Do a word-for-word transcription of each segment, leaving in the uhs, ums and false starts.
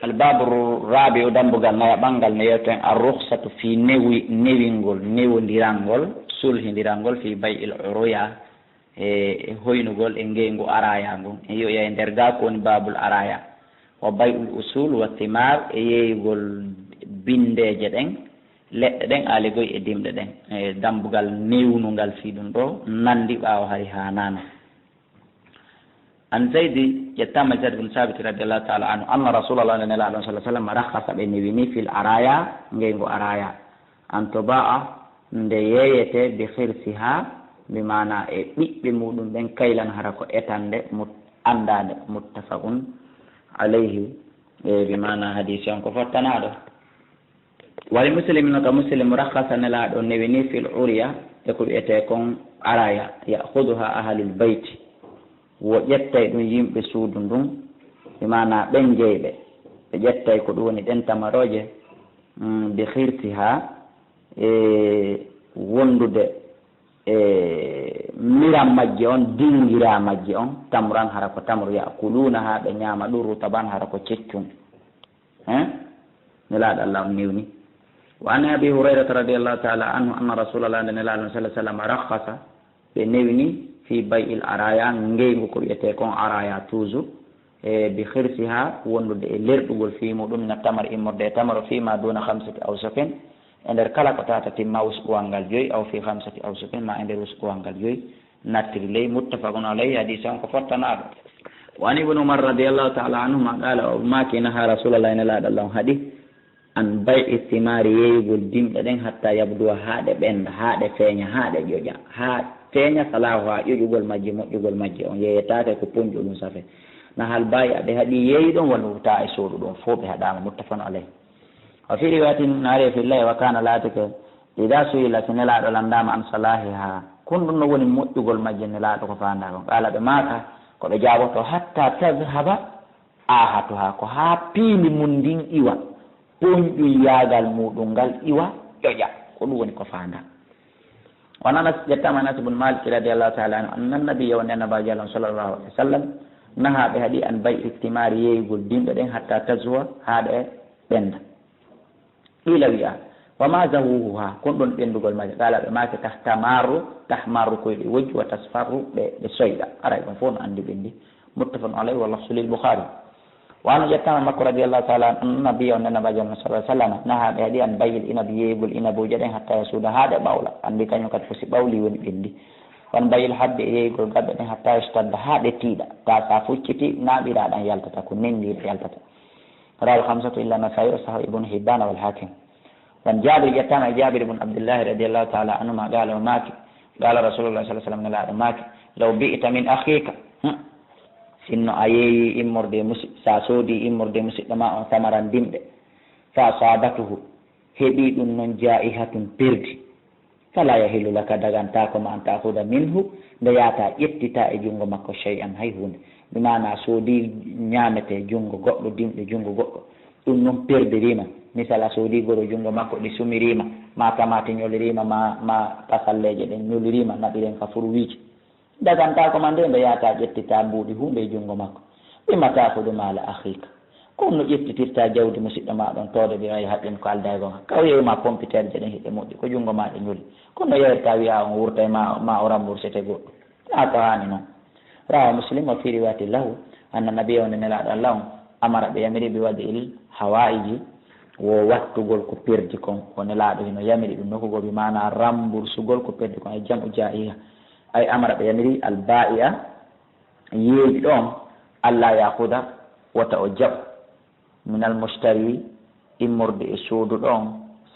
Albaabu raabi'u, dambugal nayaɓal ngal, no yewten ar-rukhsatu fii newi-, newingol, newondirangol, sulhindirangol fii bay'il uruya, e, e hoynugol e ngeyngu araya ngun. En yoɓi e nder gaa ko woni baabul araya. Wa bay'ul usul wa thimar, e yeeyugol binndeeje ɗen, leɗɗe ɗen, aaligoy e dimɗe ɗen. E dambugal newnungal fii ɗum ɗoo, nanndi ɓaawo hari haanaano. An Zaydi, ƴettaama Zayd bin Saabit radiyallahu ta'ala anhu, anna Rasulallah, nde Nelaaɗo sallallahu alaihi wasallam, rakhasa, ɓe newini, fil araya, ngeyngu araya. An tuba'a, nde yeeyete, bi khirsiha, bi maana e ɓiɓɓe muɗum ɓen, kaylan hara ko etande, mut-, andaande, muttafaqun alayhi, e bi maana hadiisi on ko fottanaaɗo. Wali Muslim, no ka Muslim, rakhasa, Nelaaɗo newini, fil uriya, e ko wi'etee kon araya, ya'khuduha ahlul bayti, wo ƴettay ɗum yimɓe suudu ndun, bi maana ɓen jeyɓe, ɓe ƴettay ko ɗum woni ɗen tamarooje, mm, bi khirsiha, e wondude e miran majje on, dingira majje on, tamran, hara ko tamru, ya'kulunaha, ɓe ñaama ɗum, rutaban, hara ko ceccum. Hein? Nelaaɗo Allah on newni. Wa an Abi Hurayrata radiyallahu ta'ala anhu anna Rasulallah, nde Nelaaɗo sallallahu alaihi wasallam, rakhasa, ɓe newni, fi bay'il araya, ngeyngu ko wi'etee kon araya tuusu, e bi khirsiha, wondude e lerɗugol fii muɗum, mina tamar, immorde e tamaro, fii ma duna khamsati awsuqin, e nder kala ko tata timma wusquwal ngal joyi, aw fi khamsati awsuqin, ma e nder wusquwal ngal joyi, nattiri ley, muttafaqun alayhi, hadiisi on ko fottanaaɗo. Wa an Ibn Umar radiyallahu ta'ala anhuma qala, o maaki, naha Rasulallah, Nelaaɗo Allah on haɗi, an bay'i thimari, yeeyugol dimɗe ɗen, hatta yabduwa, haa ɗe ɓennda, haa ɗe feeña, haa ɗe ƴoƴa, haa feeña salahuha, ƴoƴugol majje, moƴƴugol majje, on yeeyetaake ko ponƴu ɗum safe. Nahal bay'a, ɓe haɗi yeeyuɗon, wal mubta'a, e sooduɗon, fof ɓe haɗaama, muttafaqun alayhi. Wa fi riwayatin, naare fillahi, wa kana, laatike, ida su'ila, si Nelaaɗo lanndaama, an salahiha, kon ɗum no woni moƴƴugol majje, Nelaaɗo ko faandaa kon. Qala, ɓe maaka, ko ɓe jaaboto, hatta tadhhaba ahatuha, ko haa piindi mun ndin iwa, ponƴum yaagal muɗum ngal iwa, ƴoƴa, ko ɗum woni ko faandaa. Wa an Anas, ƴettaama Anas ibn Malik radiyallahu ta'ala anhu, anna nabiyya, wonde Annabaajo Allah sallallahu alaihi wasallam, naha, ɓe haɗi, an bay'i thimari, yeeyugol dimɗe ɗen, hatta tazhuwa, haa ɗe ɓennda. Qila, wi'a, wa ma zahuhuha, kon ɗon ɓenndugol majje? Qala, ɓe maaki, tahmaru, tahmaru, koy ɗe wojji, wa tasfarru, ɗe, ɗe soyɗa. Aray ɗum fof no anndi ɓenndi. Muttafaqun alayhi, wa lafzu lil Bukhari. Wa anhu, ƴettaama makko radiyallahu ta'ala anhu, anna nabiyya, wonde Annabaajo sallallahu alaihi wasallam, naha, ɓe haɗi, an bay'il inabi, yeeyugol inabuuje ɗen, hatta yasuda, haa ɗe ɓawla. Anndi kañum kadi fof si ɓawli woni ɓenndi. Wa an bay'il habbi, e yeeyugol gabbe ɗen, hatta yashtadda, haa ɗe tiiɗa. Taa sa fucciti, naaɓiraa ɗan yaltata, ko nenndiiɗo yaltata. Rawahul khamsatu illa Nasa'i, wa sahahahu Ibn Hibban wal Hakim. Wa an Jabir, ƴettaama e Jabir ibn Abdullah radiyallahu ta'ala anhuma, qala, o maaki, qala Rasulullah sallallahu alaihi wasallam, Nelaaɗo maaki, law bi'ta min akhika, hmm, sinno a yeeyi immorde musi-, sa soodi immorde musiɗɗo ma on samaran dimɗe, fa asabatuhu, heɓi ɗum non jaa'ihatun, perdi, fala yahillu laka, dagantaako ma, an ta'khuda minhu, nde yaata ƴettita e junngo makko, shay'an, hay huunde. Bi maana soodi ñaamete junngo goɗɗo, dimɗe junngo goɗɗo, ɗum non perdiriima. Misal, a soodi goro junngo makko, ɗi sumiriima, ma tamaate ñoliriima, ma, ma pasalleeje ɗen ñoliriima, naɓiren ka furwiiji. Dagantaako ma nde, nde yaata ƴettita mbuuɗi huunde e junngo makko. Bima ta'khudu mala akhika. Ko honno ƴettitirta jawdi musiɗɗo ma ɗon, toodo bi ay haqqin ko aldaa e goonga. Kaw yeewi ma pompiteerje ɗen hiɗe moƴƴi, ko junngo ma ɗe ñoli. Kono yeewirta wi'a on wurtay ma, ma o rambursete goɗɗum. Taa ko haani non. Rawa Muslim, wa fi riwayatin lahu, anna nabiyya, wonde Nelaaɗo Allah on, amara, ɓe yamiri, bi wad'il hawaiji, wo wattugol ko perdi kon. O Nelaaɗo hino yamiri ɗum nokkugol, bi maana rambursugol ko perdi kon, ay jam'u jaa'iha. Ay amara, ɓe yamiri, al baa'i'a, yeeyuɗo on, alla ya'khuda, wota o jaɓu, minal mushtari, immorde e sooduɗo on,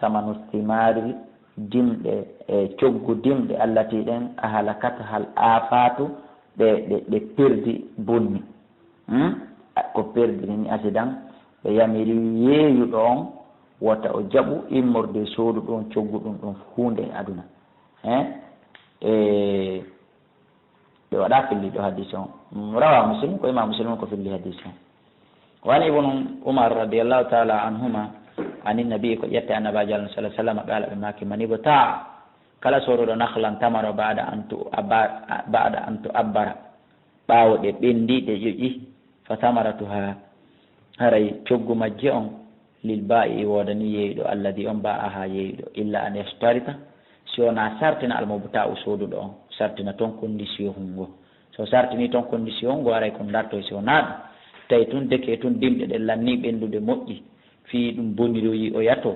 samanu thimari, dimɗe, e coggu dimɗe, allati, ɗen, ahlakatha al afatu, ɗe, ɗe, ɗe perdi, bonni. Hmm? A-, ko perdi ni accident, ɓe yamiri yeeyuɗo on, wota o jaɓu immorde e sooduɗo on, coggu ɗum ɗon huunde e aduna. Hein? E Ɓe waɗa filliɗo hadiis on. Mm, rawa Muslim, ko Imam Muslim ko filli hadiis on. Wa an Ibn Umar radiyallahu ta'ala anhuma, ani nabi, ko ƴetta Annabaajo Allah sallallahu alaihi wasallam, qala, ɓe maaki, man ibta'a, kala sooruɗo nakhlan tamaro, ba'da an tu-, abba-, ba'da an tu'abbara, ɓaawo ɗe ɓendi, ɗe ƴoƴi, fa thamaratuha, Haray coggu majje on, lil baa'i, woodani yeeyuɗo, alladi on baa'aha yeeyuɗo, illa an yashtarita, si wonaa sartina, al mubta'u, sooduɗo on, sartina toon kondisiyon hungo. So sartinii toon kondisiyon hungo, haray ko dartoy, si wonaa ɗum, tawi tun deke tun dimɗe ɗen lannii ɓenndude moƴƴi, fii ɗum boniroyi o yatoo,